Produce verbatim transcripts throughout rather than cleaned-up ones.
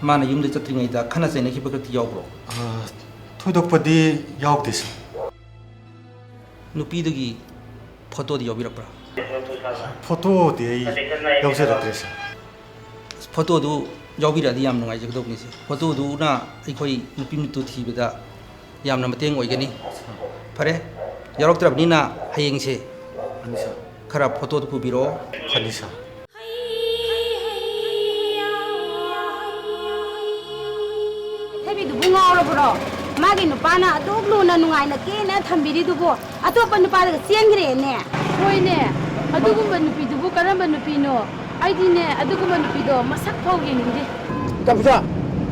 ꯃꯥꯅ ꯌꯨꯝꯗ ꯆꯠꯇ꯭ꯔꯤꯉꯩꯗ ꯈꯠꯅ ꯆꯩꯅꯈꯤꯕꯒꯗꯤ ꯌꯥꯎꯕ꯭ꯔꯣ? ꯑ, ꯊꯣꯏꯗꯣꯛꯄꯗꯤ ꯌꯥꯎꯗꯦ, ꯁꯥꯔ꯫ ꯅꯨꯄꯤꯗꯨꯒꯤ ꯐꯣꯇꯣꯗꯤ ꯌꯥꯎꯕꯤꯔꯛꯄ꯭ꯔꯥ? ꯐꯣꯇꯣꯗꯤ ꯑꯩ ꯌꯥꯎꯖꯔꯛꯇ꯭ꯔꯦ, ꯁꯥꯔ꯫ ꯐꯣꯇꯣꯗꯨ ꯌꯥꯎꯕꯤꯔꯛꯑꯗꯤ ꯌꯥꯝ ꯅꯨꯡꯉꯥꯏꯖꯒꯗꯧꯕꯅꯤ, ꯁꯥꯔ꯫ ꯐꯣꯇꯣꯗꯨꯅ ꯑꯩꯈꯣꯏ ꯅꯨꯄꯤ ꯃꯤꯠꯇꯨ ꯊꯤꯕꯗ ꯌꯥꯝꯅ ꯃꯇꯦꯡ ꯑꯣꯏꯒꯅꯤ꯫ ꯐꯔꯦ, ꯌꯥꯎꯔꯛꯇ꯭ꯔꯕꯅꯤꯅ ꯍꯌꯦꯡꯁꯦ ꯐꯅꯤ, ꯁꯥꯔ꯫ ꯈꯔ ꯐꯣꯇꯣꯗꯨ ꯄꯨꯕꯤꯔꯛꯑꯣ꯫ ꯐꯅꯤ, ꯁꯥꯔ꯫ ꯊꯕꯤꯗꯨꯕꯨ ꯉꯥꯎꯔꯕ꯭ꯔꯣ? ꯃꯥꯒꯤ ꯅꯨꯄꯥꯅ ꯑꯗꯨꯛ ꯂꯨꯅ ꯅꯨꯡꯉꯥꯏꯅ ꯀꯦꯅ ꯊꯝꯕꯤꯔꯤꯗꯨꯕꯨ ꯑꯇꯣꯞꯄ ꯅꯨꯄꯥꯗꯒ ꯆꯦꯟꯈ꯭ꯔꯦꯅꯦ꯫ ꯍꯣꯏꯅꯦ, ꯑꯗꯨꯒꯨꯝꯕ ꯅꯨꯄꯤꯗꯨꯕꯨ ꯀꯔꯝꯕ ꯅꯨꯄꯤꯅꯣ? ꯑꯩꯗꯤꯅꯦ, ꯑꯗꯨꯒꯨꯝꯕ ꯅꯨꯄꯤꯗꯣ ꯃꯁꯛ ꯐꯥꯎ ꯌꯦꯡꯅꯤꯡꯗꯦ꯫ ꯇꯝꯆꯥ,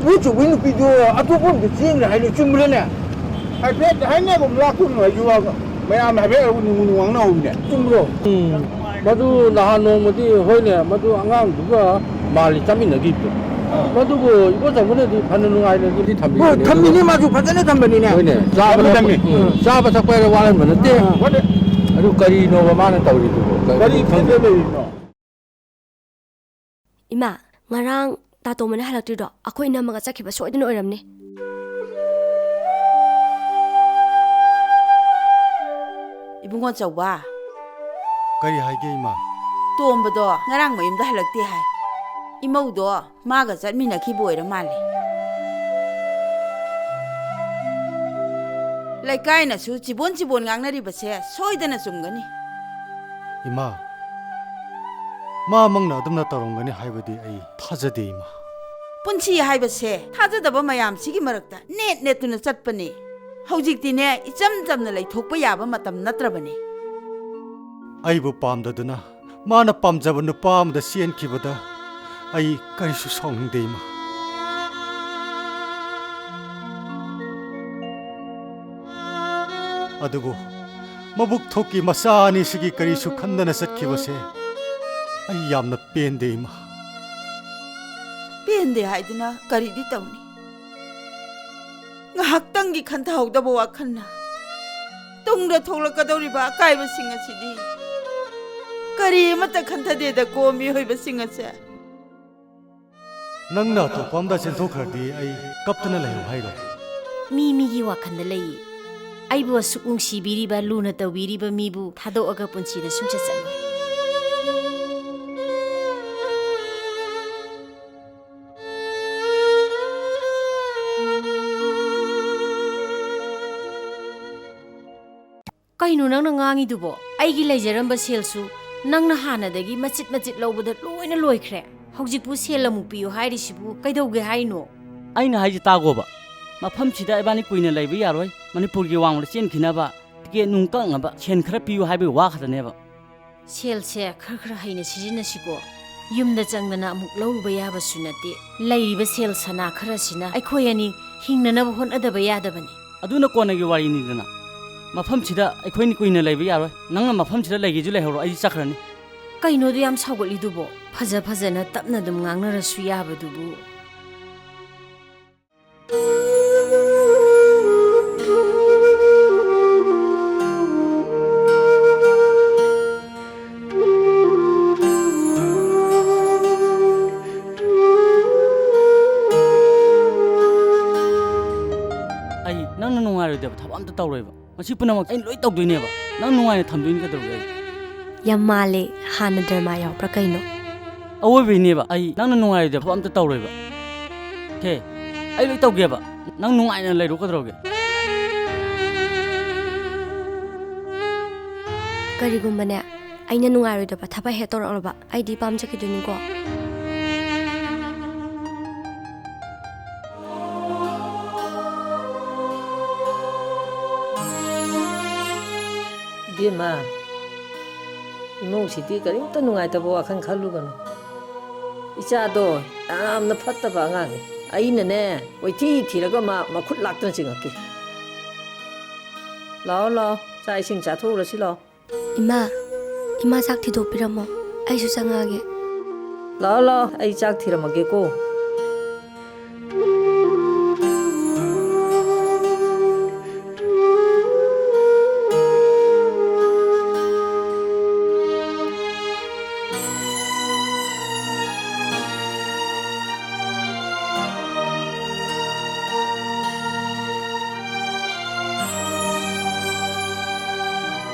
ꯎ ꯆꯧꯕꯤ ꯅꯨꯄꯤꯗꯣ ꯑꯇꯣꯞꯄ ꯑꯝꯗ ꯆꯦꯟꯈ꯭ꯔꯦ ꯍꯥꯏꯅ ꯆꯨꯝꯕ꯭ꯔꯅꯦ? ꯍꯥꯏꯐꯦꯠ ꯍꯥꯏꯅꯒꯨꯝ ꯂꯥꯛꯀꯨꯝ ꯍꯥꯏꯁꯨ ꯃꯌꯥꯝ ꯍꯥꯏꯐꯦꯠ ꯅꯨꯡ ꯅꯨꯡ ꯉꯥꯡꯅꯍꯧꯕꯅꯦ꯫ ꯆꯨꯝꯕ꯭ꯔꯣ? ꯎꯝ, ꯃꯗꯨ ꯅꯍꯥꯟ ꯅꯣꯡꯃꯗꯤ, ꯍꯣꯏꯅꯦ, ꯃꯗꯨ ꯑꯉꯥꯡꯗꯨꯒ ꯃꯥꯜꯂꯤ ꯆꯥꯃꯤꯟꯅꯈꯤꯕꯗꯣ꯫ ꯑꯥ꯫ ꯃꯗꯨꯕꯨ ꯏꯕꯣꯆꯧꯕꯅꯗꯤ ꯐꯅ ꯅꯨꯡꯉꯥꯏꯅꯗꯤ ꯊꯝꯕꯤꯕꯅꯦ꯫ ꯍꯣꯏ, ꯊꯝꯃꯤꯅꯤ, ꯑꯗꯨꯒ ꯃꯥꯁꯨ ꯐꯖꯅ ꯊꯝꯕꯅꯤꯅꯦ꯫ ꯍꯣꯏꯅꯦ, ꯆꯥꯕ ꯊꯝꯃꯤ, ꯊꯛꯄ, ꯊꯝꯃꯤ꯫ ꯎꯝ, ꯆꯥꯕ ꯊꯛꯄ ꯍꯥꯏꯔ ꯋꯥꯠꯍꯟꯕ ꯅꯠꯇꯦ꯫ ꯑꯥ꯫ ꯋꯥꯠꯂꯦ꯫ ꯑꯗꯨ ꯀꯔꯤꯅꯣꯕ ꯃꯥꯅ ꯇꯧꯔꯤꯗꯨꯕꯨ? ꯀꯔꯤ ꯈꯪꯗꯦ꯫ ꯐꯤꯕꯝꯗ ꯂꯩꯔꯤꯅꯣ? ꯏꯃꯥ, ꯉꯔꯥꯡ ꯇꯥꯇꯣꯝꯕꯅ ꯍꯜꯂꯛꯇ꯭ꯔꯤꯗꯣ ꯑꯩꯈꯣꯏ ꯅꯝꯃꯒ ꯆꯠꯈꯤꯕ ꯁꯣꯏꯗꯅ ꯑꯣꯏꯔꯝꯅꯤ꯫ ꯏꯕꯨꯡꯉꯣ ꯆꯧꯕ꯫ ꯀꯔꯤ ꯍꯥꯏꯒꯦ, ꯏꯃꯥ? ꯇꯣꯝꯕꯗꯣ ꯉꯔꯥꯡ ꯃꯌꯨꯝꯗ ꯍꯜꯂꯛꯇꯦ ꯍꯥꯏ꯫ ꯏꯃꯧꯗꯣ ꯃꯥꯒ ꯆꯠꯃꯤꯟꯅꯈꯤꯕ ꯑꯣꯏꯔ ꯃꯥꯜꯂꯦ꯫ ꯂꯩꯀꯥꯏꯅꯁꯨ ꯆꯤꯕꯣꯟ ꯆꯤꯕꯣꯟ ꯉꯥꯡꯅꯔꯤꯕꯁꯦ ꯁꯣꯏꯗꯅ ꯆꯨꯝꯒꯅꯤ꯫ ꯏꯃꯥ, ꯃꯥꯃꯛꯅ ꯑꯗꯨꯝꯅ ꯇꯧꯔꯝꯒꯅꯤ ꯍꯥꯏꯕꯗꯤ ꯑꯩ ꯊꯥꯖꯗꯦ, ꯏꯃꯥ꯫ ꯄꯨꯟꯁꯤ ꯍꯥꯏꯕꯁꯦ ꯊꯥꯖꯗꯕ ꯃꯌꯥꯝꯁꯤꯒꯤ ꯃꯔꯛꯇ ꯅꯦꯠ ꯅꯦꯠꯇꯨꯅ ꯆꯠꯄꯅꯦ꯫ ꯍꯧꯖꯤꯛꯇꯤꯅꯦ, ꯏꯆꯝ ꯆꯝꯅ ꯂꯩꯊꯣꯛꯄ ꯌꯥꯕ ꯃꯇꯝ ꯅꯠꯇ꯭ꯔꯕꯅꯦ꯫ ꯑꯩꯕꯨ ꯄꯥꯝꯗꯗꯨꯅ ꯃꯥꯅ ꯄꯥꯝꯖꯕ ꯅꯨꯄꯥ ꯑꯃꯗ ꯆꯦꯟꯈꯤꯕꯗ ꯑꯩ ꯀꯔꯤꯁꯨ ꯁꯥꯎꯅꯤꯡꯗꯦ, ꯏꯃꯥ꯫ ꯑꯗꯨꯕꯨ ꯃꯕꯨꯛ ꯊꯣꯛꯀꯤ ꯃꯆꯥ ꯑꯅꯤꯁꯤꯒꯤ ꯀꯔꯤꯁꯨ ꯈꯟꯗꯅ ꯆꯠꯈꯤꯕꯁꯦ ꯑꯩ ꯌꯥꯝꯅ ꯄꯦꯟꯗꯦ, ꯏꯃꯥ꯫ ꯄꯦꯟꯗꯦ ꯍꯥꯏꯗꯨꯅ ꯀꯔꯤꯗꯤ ꯇꯧꯅꯤ? ꯉꯥꯏꯍꯥꯛꯇꯪꯒꯤ ꯈꯟꯊꯍꯧꯗꯕ ꯋꯥꯈꯜꯅ ꯇꯨꯡꯗ ꯊꯣꯛꯂꯛꯀꯗꯧꯔꯤꯕ ꯑꯀꯥꯏꯕꯁꯤꯡ ꯑꯁꯤꯗꯤ ꯀꯔꯤ ꯑꯃꯠꯇ ꯈꯟꯊꯗꯦꯗꯀꯣ, ꯃꯤꯑꯣꯏꯕꯁꯤꯡ ꯑꯁꯦ꯫ ꯅꯪꯅ ꯑꯇꯣꯞꯄ ꯑꯝꯗ ꯆꯦꯟꯊꯣꯛꯈ꯭ꯔꯗꯤ ꯑꯩ ꯀꯞꯇꯅ ꯂꯩꯌꯨ ꯍꯥꯏꯔꯣ? ꯃꯤ ꯃꯤꯒꯤ ꯋꯥꯈꯜꯗ ꯂꯩꯌꯦ꯫ ꯑꯩꯕꯨ ꯑꯁꯨꯛ ꯅꯨꯡꯁꯤꯕꯤꯔꯤꯕ, ꯂꯨꯅ ꯇꯧꯕꯤꯔꯤꯕ ꯃꯤꯕꯨ ꯊꯥꯗꯣꯛꯑꯒ ꯄꯨꯟꯁꯤꯗ ꯁꯨꯡꯆꯠ ꯆꯠꯂꯣꯏ꯫ ꯀꯩꯅꯣ ꯅꯪꯅ ꯉꯥꯡꯉꯤꯗꯨꯕꯣ? ꯑꯩꯒꯤ ꯂꯩꯖꯔꯝꯕ ꯁꯦꯜꯁꯨ ꯅꯪꯅ ꯍꯥꯟꯅꯗꯒꯤ ꯃꯆꯤꯠ ꯃꯆꯤꯠ ꯂꯧꯕꯗ ꯂꯣꯏꯅ ꯂꯣꯏꯈ꯭ꯔꯦ꯫ ꯍꯧꯖꯤꯛꯄꯨ ꯁꯦꯜ ꯑꯃꯨꯛ ꯄꯤꯌꯨ ꯍꯥꯏꯔꯤꯁꯤꯕꯨ ꯀꯩꯗꯧꯒꯦ ꯍꯥꯏꯅꯣ? ꯑꯩꯅ ꯍꯥꯏꯁꯦ ꯇꯥꯒꯣꯕ꯫ ꯃꯐꯝꯁꯤꯗ ꯏꯕꯥꯅꯤ ꯀꯨꯏꯅ ꯂꯩꯕ ꯌꯥꯔꯣꯏ꯫ ꯃꯅꯤꯄꯨꯔꯒꯤ ꯋꯥꯡꯃꯗ ꯆꯦꯟꯈꯤꯅꯕ, ꯇꯤꯀꯦꯠ ꯅꯨꯡ ꯀꯛꯅꯕ ꯁꯦꯟ ꯈꯔ ꯄꯤꯌꯨ ꯍꯥꯏꯕꯒꯤ ꯋꯥ ꯈꯛꯇꯅꯦꯕ꯫ ꯁꯦꯜꯁꯦ ꯈꯔ ꯈꯔ ꯍꯩꯅ ꯁꯤꯖꯤꯟꯅꯁꯤꯀꯣ꯫ ꯌꯨꯝꯗ ꯆꯪꯗꯅ ꯑꯃꯨꯛ ꯂꯧꯔꯨꯕ ꯌꯥꯕꯁꯨ ꯅꯠꯇꯦ꯫ ꯂꯩꯔꯤꯕ ꯁꯦꯜ ꯁꯅꯥ ꯈꯔꯁꯤꯅ ꯑꯩꯈꯣꯏ ꯑꯅꯤ ꯍꯤꯡꯅꯅꯕ ꯍꯣꯠꯅꯗꯕ ꯌꯥꯗꯕꯅꯤ꯫ ꯑꯗꯨꯅ ꯀꯣꯟꯅꯒꯤ ꯋꯥꯔꯤꯅꯤꯗꯅ꯫ ꯃꯐꯝꯁꯤꯗ ꯑꯩꯈꯣꯏꯅꯤ ꯀꯨꯏꯅ ꯂꯩꯕ ꯌꯥꯔꯣꯏ꯫ ꯅꯪꯅ ꯃꯐꯝꯁꯤꯗ ꯂꯩꯒꯦꯁꯨ ꯂꯩꯍꯧꯔꯣ, ꯑꯩꯗꯤ ꯆꯠꯈ꯭ꯔꯅꯤ꯫ ꯀꯩꯅꯣꯗꯨ ꯌꯥꯝ ꯁꯥꯎꯒꯠꯂꯤꯗꯨꯕꯣ? ꯐꯖ ꯐꯖꯅ ꯇꯞꯅ ꯑꯗꯨꯝ ꯉꯥꯡꯅꯔꯁꯨ ꯌꯥꯕꯗꯨꯕꯨ꯫ ꯑꯩ ꯅꯪꯅ ꯅꯨꯡꯉꯥꯏꯔꯣꯏꯗꯕ ꯊꯕꯛ ꯑꯝꯇ ꯇꯧꯔꯣꯏꯕ꯫ ꯃꯁꯤ ꯄꯨꯝꯅꯃꯛ ꯑꯩꯅ ꯂꯣꯏ ꯇꯧꯗꯣꯏꯅꯦꯕ꯫ ꯅꯪ ꯅꯨꯡꯉꯥꯏꯅ ꯊꯝꯗꯣꯏꯅꯤ ꯀꯩꯗꯧꯔꯒꯦ ꯑꯩ? ꯌꯥꯝ ꯃꯥꯜꯂꯦ, ꯍꯥꯟꯅ ꯗ꯭ꯔꯃꯥ ꯌꯥꯎꯕ꯭ꯔꯥ ꯀꯩꯅꯣ? ꯑꯋꯣꯏꯕꯩꯅꯦꯕ, ꯑꯩ ꯅꯪꯅ ꯅꯨꯡꯉꯥꯏꯔꯣꯏꯗꯕ ꯊꯕꯛ ꯑꯝꯇ ꯇꯧꯔꯣꯏꯕ꯫ ꯍꯦ, ꯑꯩ ꯂꯣꯏ ꯇꯧꯒꯦꯕ꯫ ꯅꯪ ꯅꯨꯡꯉꯥꯏꯅ ꯂꯩꯔꯣ ꯀꯩꯗꯧꯔꯒꯦ? ꯀꯔꯤꯒꯨꯝꯕꯅꯦ, ꯑꯩꯅ ꯅꯨꯡꯉꯥꯏꯔꯣꯏꯗꯕ ꯊꯕꯛ ꯍꯦꯛ ꯇꯧꯔꯛꯂꯕ, ꯑꯩꯗꯤ ꯏꯄꯥꯝ ꯆꯠꯈꯤꯗꯣꯏꯅꯤꯀꯣ꯫ ꯏꯕꯦꯝꯃ, ꯏꯃꯨꯡꯁꯤꯗꯤ ꯀꯔꯤꯝꯇ ꯅꯨꯡꯉꯥꯏꯇꯕ ꯋꯥꯈꯜ ꯈꯜꯂꯨꯒꯅꯨ꯫ ꯏꯆꯥꯗꯣ ꯌꯥꯝꯅ ꯐꯠꯇꯕ ꯑꯉꯥꯡꯅꯤ꯫ ꯑꯩꯅꯅꯦ, ꯀꯣꯏꯊꯤ ꯊꯤꯔꯒ ꯃꯥ ꯃꯈꯨꯠ ꯂꯥꯛꯇꯅ ꯆꯤꯡꯉꯛꯀꯦ꯫ ꯂꯥꯛꯑꯣ, ꯂꯥꯛꯑꯣ, ꯆꯥꯛ ꯏꯁꯤꯡ ꯆꯥꯊꯣꯛꯎꯔꯁꯤ ꯂꯥꯛꯑꯣ꯫ ꯏꯃꯥ, ꯏꯃꯥ ꯆꯥꯛ ꯊꯤꯗꯣꯛꯄꯤꯔꯝꯃꯣ, ꯑꯩꯁꯨ ꯆꯪꯉꯛꯑꯒꯦ꯫ ꯂꯥꯛꯑꯣ, ꯂꯥꯛꯑꯣ, ꯑꯩ ꯆꯥꯛ ꯊꯤꯔꯝꯃꯒꯦꯀꯣ꯫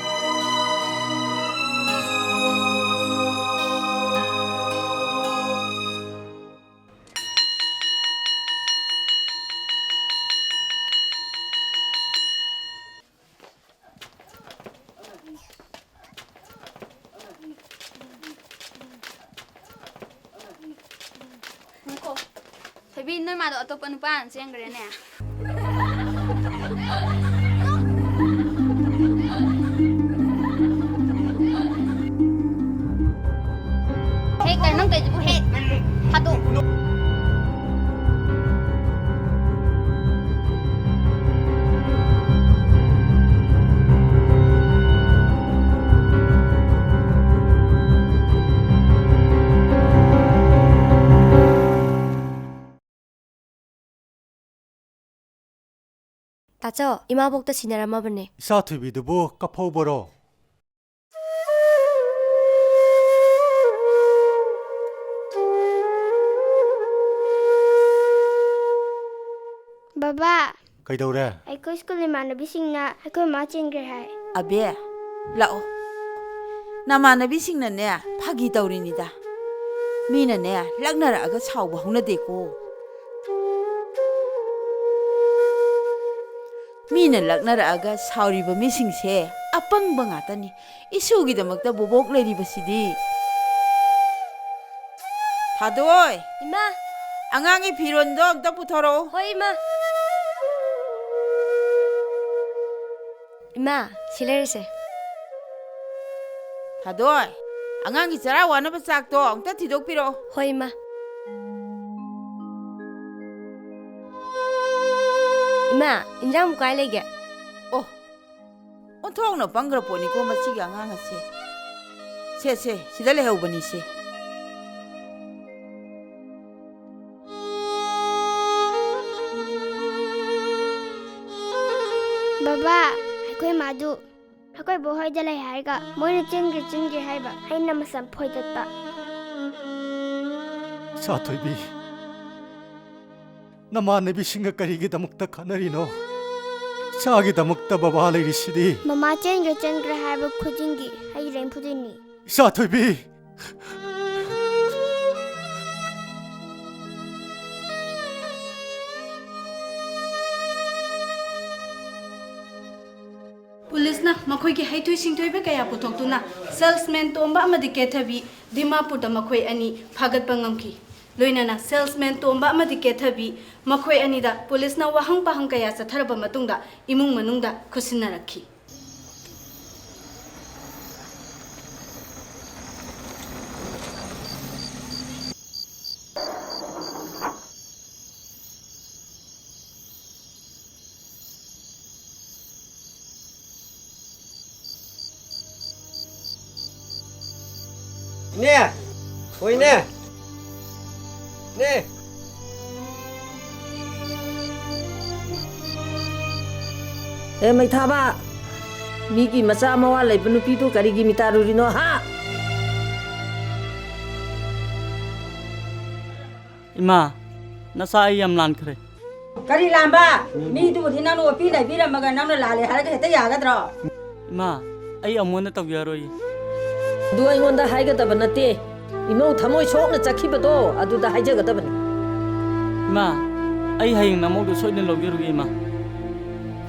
ꯏꯕꯤ, ꯅꯣꯏ ꯃꯥꯗꯣ ꯑꯇꯣꯞꯄ ꯅꯨꯄꯥ ꯑꯃ ꯆꯦꯟꯈ꯭ꯔꯦꯅꯦ꯫ ꯍꯦ, ꯀꯩꯅꯣ ꯅꯪ ꯇꯧꯔꯤꯗꯨꯕꯨ? ꯍꯦ, ꯊꯥꯗꯣꯛ꯫ ꯇꯥꯆꯧ, ꯏꯃꯥꯕꯣꯛꯇ ꯁꯤꯟꯅꯔꯝꯃꯕꯅꯦ꯫ ꯏꯆꯥ ꯊꯣꯏꯕꯤꯗꯨꯕꯨ ꯀꯞꯐꯧꯕꯔꯣ? ꯕꯕꯥ, ꯀꯩꯗꯧꯔꯦ? ꯑꯩꯈꯣꯏ ꯁ꯭ꯀꯨꯜ ꯏꯃꯥꯟꯅꯕꯤꯁꯤꯡꯅ ꯑꯩꯈꯣꯏ ꯃꯥ ꯆꯦꯟꯈ꯭ꯔꯦ ꯍꯥꯏ꯫ ꯑꯕꯦ, ꯂꯥꯛꯑꯣ꯫ ꯅꯃꯥꯟꯅꯕꯤꯁꯤꯡꯅꯅꯦ, ꯐꯥꯒꯤ ꯇꯧꯔꯤꯅꯤꯗ꯫ ꯃꯤꯅꯅꯦ, ꯂꯛꯅꯔꯛꯑꯒ ꯁꯥꯎꯕ ꯍꯧꯅꯗꯦꯀꯣ꯫ ꯃꯤꯅ ꯂꯛꯅꯔꯛꯑꯒ ꯁꯥꯎꯔꯤꯕ ꯃꯤꯁꯤꯡꯁꯦ ꯑꯄꯪꯕ ꯉꯥꯛꯇꯅꯤ꯫ ꯏꯁꯨꯒꯤꯗꯃꯛꯇ ꯕꯣꯕꯣꯛ ꯂꯩꯔꯤꯕꯁꯤꯗꯤ꯫ ꯊꯥꯗꯣꯏ! ꯏꯃꯥ! ꯑꯉꯥꯡꯒꯤ ꯐꯤꯔꯣꯟꯗꯣ ꯑꯝꯇ ꯄꯨꯊꯣꯔꯛꯑꯣ꯫ ꯍꯣꯏ, ꯏꯃꯥ꯫ ꯏꯃꯥ, ꯁꯤ ꯂꯩꯔꯦꯁꯦ꯫ ꯊꯥꯗꯣꯏ, ꯑꯉꯥꯡꯒꯤ ꯆꯔꯥ ꯋꯥꯅꯕ ꯆꯥꯛꯇꯣ ꯑꯝꯇ ꯊꯤꯗꯣꯛꯄꯤꯔꯛꯑꯣ꯫ ꯍꯣꯏ, ꯏꯃꯥ꯫ ꯏꯃꯥ, ꯏꯟꯖꯥꯡꯕꯨ ꯀꯥꯏ ꯂꯩꯒꯦ? ꯑꯣ, ꯑꯣꯟꯊꯣꯛꯅ ꯄꯪꯈ꯭ꯔ ꯄꯣꯠꯅꯤꯀꯣ ꯃꯁꯤꯒꯤ ꯑꯉꯥꯡ ꯑꯁꯦ꯫ ꯁꯦ, ꯁꯦ, ꯁꯤꯗ ꯂꯩꯍꯧꯕꯅꯤꯁꯦ꯫ ꯕꯕꯥ, ꯑꯩꯈꯣꯏ ꯃꯥꯗꯨ ꯑꯩꯈꯣꯏ ꯕꯣꯛ ꯍꯣꯏꯗ ꯂꯩ ꯍꯥꯏꯔꯒ ꯃꯣꯏꯅ ꯆꯦꯟꯈ꯭ꯔꯦ, ꯆꯦꯟꯈ꯭ꯔꯦ ꯍꯥꯏꯕ ꯑꯩꯅ ꯃꯁꯝ ꯐꯣꯏꯗꯠꯄ꯫ ꯏꯆꯥ ꯊꯣꯏꯕꯤ, ꯅꯃꯥꯟꯅꯕꯤꯁꯤꯡꯒ ꯀꯔꯤꯒꯤꯗꯃꯛꯇ ꯈꯠꯅꯔꯤꯅꯣ? ꯏꯆꯥꯒꯤꯗꯃꯛꯇ ꯕꯕꯥ ꯂꯩꯔꯤꯁꯤꯗꯤ꯫ ꯃꯃꯥ ꯆꯦꯟꯈ꯭ꯔꯦ, ꯆꯦꯟꯈ꯭ꯔꯦ ꯍꯥꯏꯕ ꯈꯨꯗꯤꯡꯒꯤ ꯑꯩ ꯂꯦꯝ ꯐꯨꯗꯣꯏꯅꯤ꯫ ꯏꯆꯥ ꯊꯣꯏꯕꯤ! ꯄꯨꯂꯤꯁꯅ ꯃꯈꯣꯏꯒꯤ ꯍꯩꯊꯣꯏ ꯁꯤꯡꯊꯣꯏꯕ ꯀꯌꯥ ꯄꯨꯊꯣꯛꯇꯨꯅ ꯁꯦꯜꯁꯃꯦꯟ ꯇꯣꯝꯕ ꯑꯃꯗꯤ ꯀꯦꯊꯕꯤ ꯗꯤꯃꯥꯄꯨꯔꯗ ꯃꯈꯣꯏ ꯑꯅꯤ ꯐꯥꯒꯠꯄ ꯉꯝꯈꯤ꯫ ꯂꯣꯏꯅꯅ ꯁꯦꯜꯁꯃꯦꯟ ꯇꯣꯝꯕ ꯑꯃꯗꯤ ꯀꯦꯊꯕꯤ, ꯃꯈꯣꯏ ꯑꯅꯤꯗ ꯄꯨꯂꯤꯁꯅ ꯋꯥꯍꯪ ꯄꯥꯍꯪ ꯀꯌꯥ ꯆꯠꯊꯔꯕ ꯃꯇꯨꯡꯗ ꯏꯃꯨꯡ ꯃꯅꯨꯡꯗ ꯈꯨꯠꯁꯤꯟꯅꯔꯛꯈꯤ꯫ ꯏꯅꯦ! ꯍꯣ, ꯏꯅꯦ! ꯏꯅꯦ! ꯑꯦ, ꯃꯩꯊꯥꯕ! ꯃꯤꯒꯤ ꯃꯆꯥ ꯃꯋꯥ ꯂꯩꯕ ꯅꯨꯄꯤꯗꯨ ꯀꯔꯤꯒꯤ ꯃꯤꯇꯥꯔꯨꯔꯤꯅꯣ, ꯍꯥ? ꯏꯃꯥ, ꯅꯆꯥ ꯑꯩ ꯌꯥꯝ ꯂꯥꯟꯈ꯭ꯔꯦ꯫ ꯀꯔꯤ ꯂꯥꯟꯕ? ꯃꯤꯗꯨꯕꯨꯗꯤ ꯅꯪꯅ ꯑꯣꯠꯄꯤ ꯅꯩꯕꯤꯔꯝꯃꯒ ꯅꯪꯅ ꯂꯥꯜꯂꯦ ꯍꯥꯏꯔꯒ ꯍꯦꯛꯇ ꯌꯥꯒꯗ꯭ꯔꯣ? ꯏꯃꯥ, ꯑꯩ ꯑꯃꯨꯛ ꯍꯟꯅ ꯇꯧꯖꯔꯣꯏ꯫ ꯑꯗꯨ ꯑꯩꯉꯣꯟꯗ ꯍꯥꯏꯒꯗꯕ ꯅꯠꯇꯦ꯫ ꯏꯃꯧ ꯊꯃꯣꯏ ꯁꯣꯛꯅ ꯆꯠꯈꯤꯕꯗꯣ ꯑꯗꯨꯗ ꯍꯥꯏꯖꯒꯗꯕꯅꯤ꯫ ꯏꯃꯥ, ꯑꯩ ꯍꯌꯦꯡ ꯅꯃꯧꯗꯨ ꯁꯣꯏꯗꯅ ꯂꯧꯖꯔꯨꯒꯦ, ꯏꯃꯥ꯫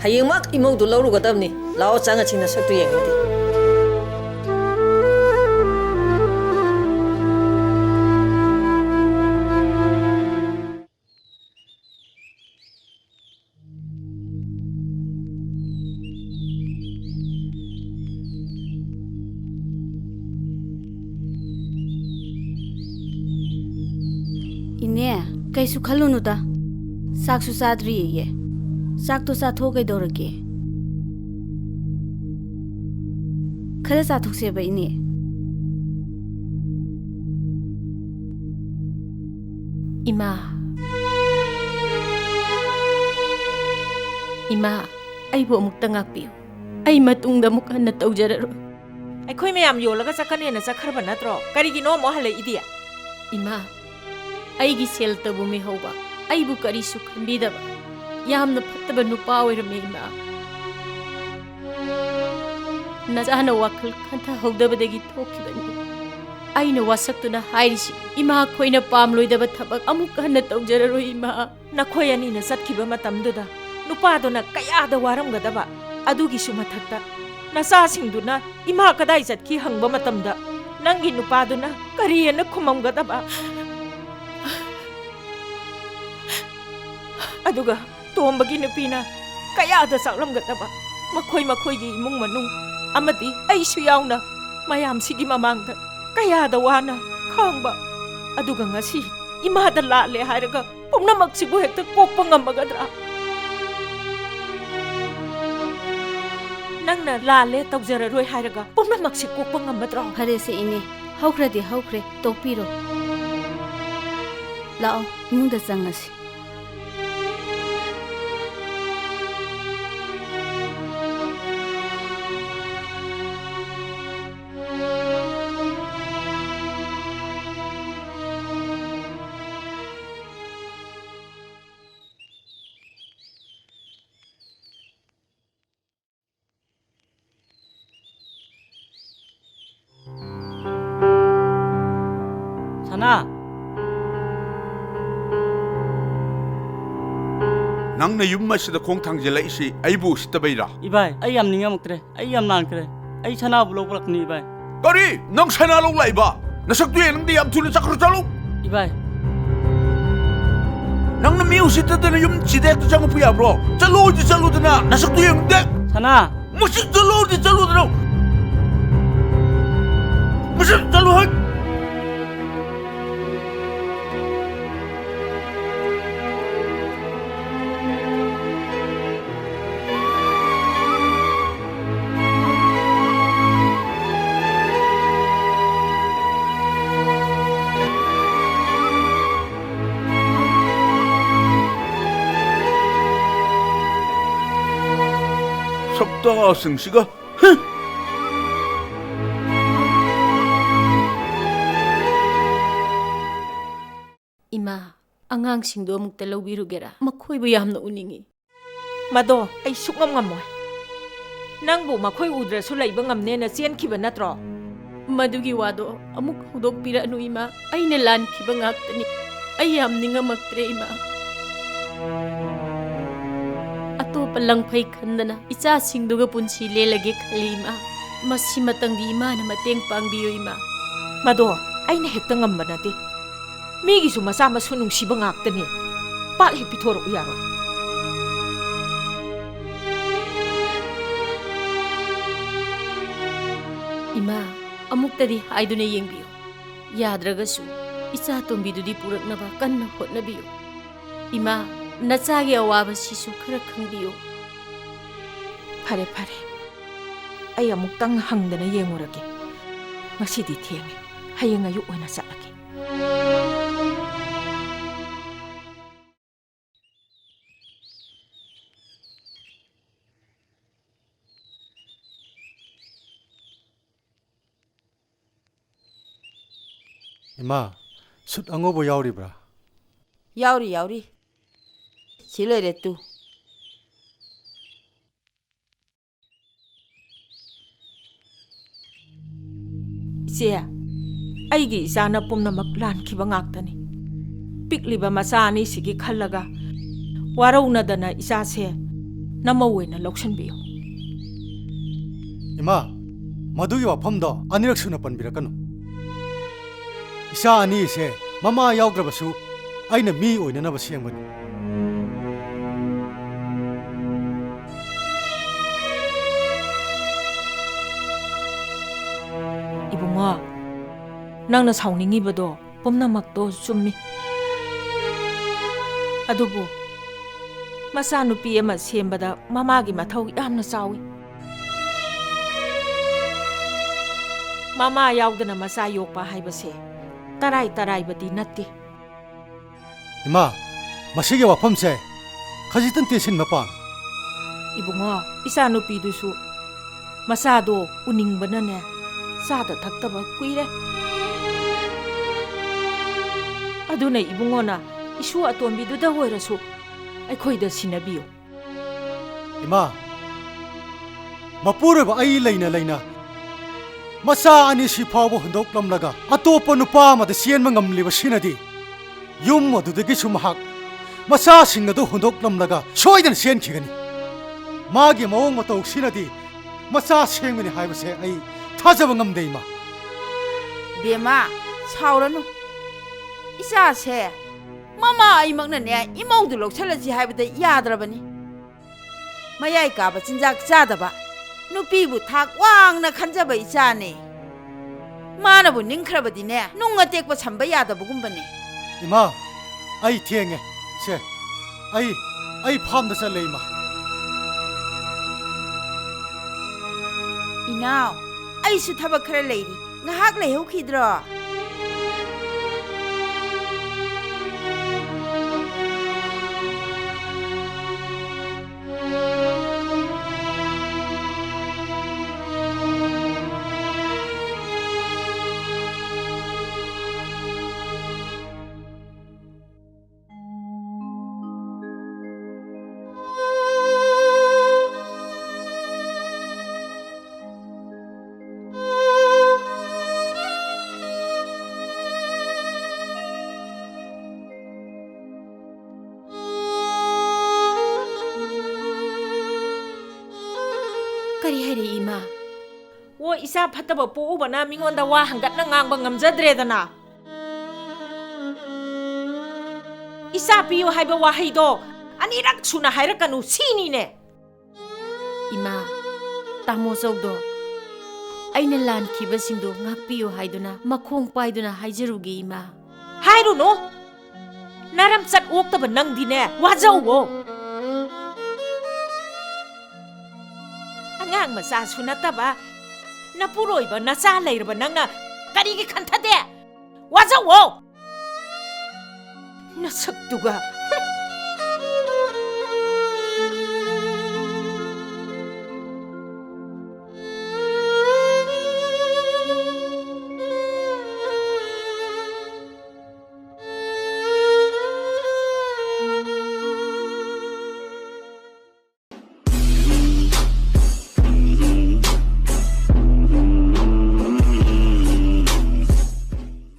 ꯍꯌꯦꯡꯃꯛ ꯏꯃꯧꯗꯨ ꯂꯧꯔꯨꯒꯗꯕꯅꯤ꯫ ꯂꯥꯛꯑꯣ, ꯆꯪꯉꯁꯤ, ꯅꯁꯛꯇꯨ ꯌꯦꯡꯉꯗꯤ꯫ ꯏꯅꯦ, ꯀꯩꯁꯨ ꯈꯜꯂꯨꯅꯨꯗ꯫ ꯆꯥꯛꯁꯨ ꯆꯥꯗ꯭ꯔꯤꯌꯦ꯫ ꯆꯥꯛꯇꯣ ꯆꯥꯊꯣꯛꯑ ꯀꯩꯗꯧꯔꯒꯦ? ꯈꯔ ꯆꯥꯊꯣꯛꯁꯦꯕ, ꯏꯅꯦ꯫ ꯏꯃꯥ꯫ ꯏꯃꯥ, ꯑꯩꯕꯨ ꯑꯃꯨꯛꯇ ꯉꯥꯛꯄꯤꯌꯨ꯫ ꯑꯩ ꯃꯇꯨꯡꯗ ꯑꯃꯨꯛ ꯍꯟꯅ ꯇꯧꯖꯔꯔꯣꯏ꯫ ꯑꯩꯈꯣꯏ ꯃꯌꯥꯝ ꯌꯣꯜꯂꯒ ꯆꯠꯀꯅꯦꯅ ꯆꯠꯈ꯭ꯔꯕ ꯅꯠꯇ꯭ꯔꯣ? ꯀꯔꯤꯒꯤꯅꯣ ꯑꯃꯨꯛ ꯍꯜꯂꯛꯏꯗꯤ? ꯏꯃꯥ, ꯑꯩꯒꯤ ꯁꯦꯜꯇꯕꯨ ꯃꯤꯍꯧꯕ, ꯑꯩꯕꯨ ꯀꯔꯤꯁꯨ ꯈꯟꯕꯤꯗꯕ, ꯌꯥꯝꯅ ꯐꯠꯇꯕ ꯅꯨꯄꯥ ꯑꯣꯏꯔꯝꯃꯦ, ꯏꯃꯥ꯫ ꯅꯆꯥꯅ ꯋꯥꯈꯜ ꯈꯟꯊꯍꯧꯗꯕꯗꯒꯤ ꯊꯣꯛꯈꯤꯕꯅꯤ꯫ ꯑꯩꯅ ꯋꯥꯁꯛꯇꯨꯅ ꯍꯥꯏꯔꯤꯁꯤ, ꯏꯃꯥ ꯈꯣꯏꯅ ꯄꯥꯝꯂꯣꯏꯗꯕ ꯊꯕꯛ ꯑꯃꯨꯛ ꯍꯟꯅ ꯇꯧꯖꯔꯔꯣꯏ, ꯏꯃꯥ꯫ ꯅꯈꯣꯏ ꯑꯅꯤꯅ ꯆꯠꯈꯤꯕ ꯃꯇꯝꯗꯨꯗ ꯅꯨꯄꯥꯗꯨꯅ ꯀꯌꯥꯗ ꯋꯥꯔꯝꯒꯗꯕ, ꯑꯗꯨꯒꯤꯁꯨ ꯃꯊꯛꯇ ꯅꯆꯥꯁꯤꯡꯗꯨꯅ ꯏꯃꯥ ꯀꯗꯥꯏ ꯆꯠꯈꯤ ꯍꯪꯕ ꯃꯇꯝꯗ ꯅꯪꯒꯤ ꯅꯨꯄꯥꯗꯨꯅ ꯀꯔꯤꯑꯅ ꯈꯨꯝꯃꯝꯒꯗꯕ? ꯑꯗꯨꯒ ꯇꯣꯝꯕꯒꯤ ꯅꯨꯄꯤꯅ ꯀꯌꯥꯗ ꯆꯥꯛꯂꯝꯒꯗꯕ, ꯃꯈꯣꯏ ꯃꯈꯣꯏꯒꯤ ꯏꯃꯨꯡ ꯃꯅꯨꯡ ꯑꯃꯗꯤ ꯑꯩꯁꯨ ꯌꯥꯎꯅ ꯃꯌꯥꯝꯁꯤꯒꯤ ꯃꯃꯥꯡꯗ ꯀꯌꯥꯗ ꯋꯥꯅ ꯈꯥꯡꯕ꯫ ꯑꯗꯨꯒ ꯉꯁꯤ ꯏꯃꯥꯗ ꯂꯥꯜꯂꯦ ꯍꯥꯏꯔꯒ ꯄꯨꯝꯅꯃꯛꯁꯤꯕꯨ ꯍꯦꯛꯇ ꯀꯣꯛꯄ ꯉꯝꯃꯒꯗ꯭ꯔꯥ? ꯅꯪꯅ ꯂꯥꯜꯂꯦ ꯇꯧꯖꯔꯔꯣꯏ ꯍꯥꯏꯔꯒ ꯄꯨꯝꯅꯃꯛꯁꯤ ꯀꯣꯛꯄ ꯉꯝꯃꯗ꯭ꯔꯣ? ꯐꯔꯦꯁꯦ ꯏꯅꯦ, ꯍꯧꯈ꯭ꯔꯗꯤ ꯍꯧꯈ꯭ꯔꯦ, ꯇꯣꯛꯄꯤꯔꯣ꯫ ꯂꯥꯛꯑꯣ, ꯏꯃꯨꯡꯗ ꯆꯪꯉꯁꯤ꯫ ꯁꯅꯥ! ꯅꯪꯅ ꯌꯨꯝ ꯑꯁꯤꯗ ꯈꯣꯡ ꯊꯥꯡꯖꯤꯜꯂꯛꯏꯁꯤ ꯑꯩꯕꯨ ꯎꯁꯤꯠꯇꯕꯩꯔꯥ? ꯏꯕꯥꯏ, ꯑꯩ ꯌꯥꯝ ꯅꯤꯡꯉꯝꯃꯛꯇ꯭ꯔꯦ꯫ ꯑꯩ ꯌꯥꯝ ꯂꯥꯟꯈ꯭ꯔꯦ꯫ ꯑꯩ ꯁꯅꯥꯕꯨ ꯂꯧꯕ ꯂꯥꯛꯄꯅꯤ, ꯏꯕꯥꯏ꯫ ꯀꯔꯤ? ꯅꯪ ꯁꯅꯥ ꯂꯧ ꯂꯥꯛꯏꯕ? ꯅꯁꯛꯇꯨ ꯌꯦꯡꯅꯤꯡꯗꯦ, ꯌꯥꯝ ꯊꯨꯅ ꯆꯠꯈ꯭ꯔꯣ, ꯆꯠꯂꯨ꯫ ꯏꯕꯥꯏ꯫ ꯅꯪꯅ ꯃꯤ ꯎꯁꯤꯠꯇꯗꯅ ꯌꯨꯝꯁꯤꯗ ꯍꯦꯛꯇ ꯆꯪꯉꯛꯄ ꯌꯥꯕ꯭ꯔꯣ? ꯆꯠꯂꯣ, ꯍꯧꯖꯤꯛ ꯆꯠꯂꯨꯗꯅ, ꯅꯁꯛꯇꯨ ꯌꯦꯡꯅꯤꯡꯗꯦ꯫ ꯁꯅꯥ꯫ ꯃꯁꯤ ꯆꯠꯂꯣ, ꯍꯧꯖꯤꯛ ꯆꯠꯂꯨꯗꯅ꯫ ꯃꯁꯤ ꯆꯠꯂꯣ, ꯍꯣꯏ꯫ ꯁꯛꯇꯥꯁꯤꯡꯁꯤꯒ꯫ ꯍꯨꯝ! ꯏꯃꯥ, ꯑꯉꯥꯡꯁꯤꯡꯗꯣ ꯑꯃꯨꯛꯇ ꯂꯧꯕꯤꯔꯨꯒꯦꯔꯥ? ꯃꯈꯣꯏꯕꯨ ꯌꯥꯝꯅ ꯎꯅꯤꯡꯏ꯫ ꯃꯗꯣ ꯑꯩ ꯁꯨꯛꯉꯝ ꯉꯝꯃꯣꯏ꯫ ꯅꯪꯕꯨ ꯃꯈꯣꯏ ꯎꯗ꯭ꯔꯁꯨ ꯂꯩꯕ ꯉꯝꯅꯦꯅ ꯆꯦꯟꯈꯤꯕ ꯅꯠꯇ꯭ꯔꯣ? ꯃꯗꯨꯒꯤ ꯋꯥꯗꯣ ꯑꯃꯨꯛ ꯍꯧꯗꯣꯛꯄꯤꯔꯛꯑꯅꯨ, ꯏꯃꯥ꯫ ꯑꯩꯅ ꯂꯥꯟꯈꯤꯕ ꯉꯥꯛꯇꯅꯤ꯫ ꯑꯩ ꯌꯥꯝ ꯅꯤꯡꯉꯝꯃꯛꯇ꯭ꯔꯦ, ꯏꯃꯥ꯫ ꯑꯇꯣꯞꯄ ꯂꯪꯐꯩ ꯈꯟꯗꯅ ꯏꯆꯥꯁꯤꯡꯗꯨꯒ ꯄꯨꯟꯁꯤ ꯂꯦꯜꯂꯒꯦ ꯈꯜꯂꯤ, ꯏꯃꯥ꯫ ꯃꯁꯤꯃꯇꯪꯗꯤ ꯏꯃꯥꯅ ꯃꯇꯦꯡ ꯄꯥꯡꯕꯤꯌꯨ, ꯏꯃꯥ꯫ ꯃꯗꯣ ꯑꯩꯅ ꯍꯦꯛꯇ ꯉꯝꯕ ꯅꯠꯇꯦ꯫ ꯃꯤꯒꯤꯁꯨ ꯃꯆꯥ ꯃꯁꯨ ꯅꯨꯡꯁꯤꯕ ꯉꯥꯛꯇꯅꯤ꯫ ꯄꯥꯛ ꯍꯦꯛ ꯄꯤꯊꯣꯔꯛꯎ ꯌꯥꯔꯣꯏ꯫ ꯏꯃꯥ, ꯑꯃꯨꯛꯇꯗꯤ ꯍꯥꯏꯗꯨꯅ ꯌꯦꯡꯕꯤꯌꯨ꯫ ꯌꯥꯗ꯭ꯔꯒꯁꯨ ꯏꯆꯥ ꯇꯣꯝꯕꯤꯗꯨꯗꯤ ꯄꯨꯔꯛꯅꯕ ꯀꯟꯅ ꯍꯣꯠꯅꯕꯤꯌꯨ꯫ ꯏꯃꯥ, ꯅꯆꯥꯒꯤ ꯑꯋꯥꯕꯁꯤꯁꯨ ꯈꯔ ꯈꯪꯕꯤꯌꯨ꯫ ꯐꯔꯦ, ꯐꯔꯦ꯫ ꯑꯩ ꯑꯃꯨꯛꯇꯪ ꯍꯪꯗꯅ ꯌꯦꯡꯉꯨꯔꯒꯦ꯫ ꯉꯁꯤꯗꯤ ꯊꯦꯡꯉꯦ꯫ ꯍꯌꯦꯡ ꯑꯌꯨꯛ ꯑꯣꯏꯅ ꯆꯠꯂꯒꯦ꯫ ꯏꯃꯥ, ꯁꯨꯠ ꯑꯉꯧꯕ ꯌꯥꯎꯔꯤꯕ꯭ꯔꯥ? ꯌꯥꯎꯔꯤ, ꯌꯥꯎꯔꯤ꯫ ꯁꯤ ꯂꯩꯔꯦ ꯇꯨ꯫ ꯏꯆꯦ, ꯑꯩꯒꯤ ꯏꯆꯥꯅ ꯄꯨꯝꯅꯃꯛ ꯂꯥꯟꯈꯤꯕ ꯉꯥꯛꯇꯅꯤ꯫ ꯄꯤꯛꯂꯤꯕ ꯃꯆꯥ ꯑꯅꯤꯁꯤꯒꯤ ꯈꯜꯂꯒ ꯋꯥꯔꯧꯅꯗꯅ ꯏꯆꯥꯁꯦ ꯅꯃꯧ ꯑꯣꯏꯅ ꯂꯧꯁꯤꯟꯕꯤꯌꯨ꯫ ꯏꯃꯥ, ꯃꯗꯨꯒꯤ ꯋꯥꯐꯝꯗꯣ ꯑꯅꯤꯔꯛ ꯁꯨꯅ ꯄꯟꯕꯤꯔꯛꯀꯅꯨ꯫ ꯏꯆꯥ ꯑꯅꯤꯁꯦ ꯃꯃꯥ ꯌꯥꯎꯗ꯭ꯔꯕꯁꯨ ꯑꯩꯅ ꯃꯤ ꯑꯣꯏꯅꯅꯕ ꯁꯦꯝꯒꯅꯤ꯫ ꯏꯕꯨꯡꯉꯣ, ꯅꯪꯅ ꯁꯥꯎꯅꯤꯡꯉꯤꯕꯗꯣ ꯄꯨꯝꯅꯃꯛꯇꯣ ꯆꯨꯝꯃꯤ꯫ ꯑꯗꯨꯕꯨ ꯃꯆꯥꯅꯨꯄꯤ ꯑꯃ ꯁꯦꯝꯕꯗ ꯃꯃꯥꯒꯤ ꯃꯊꯧ ꯌꯥꯝꯅ ꯆꯥꯎꯏ꯫ ꯃꯃꯥ ꯌꯥꯎꯗꯅ ꯃꯆꯥ ꯌꯣꯛꯄ ꯍꯥꯏꯕꯁꯦ ꯇꯔꯥꯏ ꯇꯔꯥꯏꯕꯗꯤ ꯅꯠꯇꯦ꯫ ꯏꯃꯥ, ꯃꯁꯤꯒꯤ ꯋꯥꯐꯝꯁꯦ ꯈꯖꯤꯛꯇꯪ ꯇꯦꯟꯁꯤꯟꯕ ꯄꯥꯝꯃꯤ꯫ ꯏꯕꯨꯡꯉꯣ, ꯏꯆꯥꯅꯨꯄꯤꯗꯨꯁꯨ ꯃꯆꯥꯗꯣ ꯎꯅꯤꯡꯕꯅꯅꯦ ꯆꯥꯗ ꯊꯛꯇꯕ ꯀꯨꯏꯔꯦ꯫ ꯑꯗꯨꯅ ꯏꯕꯨꯡꯉꯣꯅ ꯏꯁꯨ ꯑꯇꯣꯝꯕꯤꯗꯨꯗ ꯑꯣꯏꯔꯁꯨ ꯑꯩꯈꯣꯏꯗ ꯁꯤꯟꯅꯕꯤꯌꯨ꯫ ꯏꯃꯥ, ꯃꯄꯨꯔꯣꯏꯕ ꯑꯩ ꯂꯩꯅ ꯂꯩꯅ ꯃꯆꯥ ꯑꯅꯤ ꯁꯤ ꯐꯥꯎꯕ ꯍꯨꯟꯗꯣꯛꯂꯝꯂꯒ ꯑꯇꯣꯞꯄ ꯅꯨꯄꯥ ꯑꯃꯗ ꯆꯦꯟꯕ ꯉꯝꯂꯤꯕꯁꯤꯅꯗꯤ ꯌꯨꯝ ꯑꯗꯨꯗꯒꯤꯁꯨ ꯃꯍꯥꯛ ꯃꯆꯥꯁꯤꯡ ꯑꯗꯨ ꯍꯨꯟꯗꯣꯛꯂꯝꯂꯒ ꯁꯣꯏꯗꯅ ꯆꯦꯟꯈꯤꯒꯅꯤ꯫ ꯃꯥꯒꯤ ꯃꯑꯣꯡ ꯃꯇꯧꯁꯤꯅꯗꯤ ꯃꯆꯥ ꯁꯦꯝꯒꯅꯤ ꯍꯥꯏꯕꯁꯦ ꯑꯩ ꯊꯥꯖꯕ ꯉꯝꯗꯦ, ꯏꯃꯥ꯫ ꯕꯦꯝꯃ, ꯁꯥꯎꯔꯅꯨ꯫ ꯏꯆꯥꯁꯦ ꯃꯃꯥ ꯑꯩꯃꯛꯅꯅꯦ ꯏꯃꯧꯗꯨ ꯂꯧꯁꯜꯂꯁꯤ ꯍꯥꯏꯕꯗ ꯌꯥꯗ꯭ꯔꯕꯅꯤ꯫ ꯃꯌꯥꯏ ꯀꯥꯕ ꯆꯤꯟꯖꯥꯛ ꯆꯥꯗꯕ, ꯅꯨꯄꯤꯕꯨ ꯊꯥꯛ ꯋꯥꯡꯅ ꯈꯟꯖꯕ ꯏꯆꯥꯅꯦ꯫ ꯃꯥꯅꯕꯨ ꯅꯤꯡꯈ꯭ꯔꯕꯗꯤꯅꯦ, ꯅꯨꯡ ꯑꯇꯦꯛꯄ ꯁꯝꯕ ꯌꯥꯗꯕꯒꯨꯝꯕꯅꯦ꯫ ꯏꯃꯥ, ꯑꯩ ꯊꯦꯡꯉꯦ꯫ ꯁꯦ, ꯑꯩ, ꯑꯩ ꯐꯥꯝꯗ ꯆꯠꯂꯦ, ꯏꯃꯥ꯫ ꯏꯅꯥꯎ, ꯑꯩꯁꯨ ꯊꯕꯛ ꯈꯔ ꯂꯩꯔꯤ, ꯉꯥꯏꯍꯥꯛ ꯂꯩꯍꯧꯈꯤꯗ꯭ꯔꯣ? ꯀꯔꯤ ꯍꯥꯏꯔꯤ, ꯏꯃꯥ? ꯑꯣ, ꯏꯆꯥ ꯐꯠꯇꯕ ꯄꯣꯛꯎꯕꯅ ꯃꯤꯉꯣꯟꯗ ꯋꯥ ꯍꯪꯒꯠꯅ ꯉꯥꯡꯕ ꯉꯝꯖꯗ꯭ꯔꯦꯗꯅ꯫ ꯏꯆꯥ ꯄꯤꯌꯨ ꯍꯥꯏꯕ ꯋꯥꯍꯩꯗꯣ ꯑꯅꯤꯔꯛ ꯁꯨꯅ ꯍꯥꯏꯔꯛꯀꯅꯨ, ꯁꯤꯅꯤꯅꯦ꯫ ꯏꯃꯥ, ꯇꯥꯃꯣ ꯆꯧꯗꯣ ꯑꯩꯅ ꯂꯥꯟꯈꯤꯕꯁꯤꯡꯗꯨ ꯉꯥꯛꯄꯤꯌꯨ ꯍꯥꯏꯗꯨꯅ ꯃꯈꯣꯡ ꯄꯥꯏꯗꯨꯅ ꯍꯥꯏꯖꯔꯨꯒꯦ, ꯏꯃꯥ꯫ ꯍꯥꯏꯔꯨꯅꯨ꯫ ꯅꯔꯝꯆꯠ ꯑꯣꯛꯇꯕ ꯅꯪꯗꯤꯅꯦ, ꯋꯥꯖꯧꯋꯣ꯫ ꯑꯉꯥꯡ ꯃꯆꯥꯁꯨ ꯅꯠꯇꯕ, ꯅꯄꯨꯔꯣꯏꯕ ꯅꯆꯥ ꯂꯩꯔꯕ ꯅꯪꯅ ꯀꯔꯤꯒꯤ ꯈꯟꯊꯗꯦ? ꯋꯥꯖꯧꯋꯣ꯫ ꯅꯁꯛꯇꯨꯒ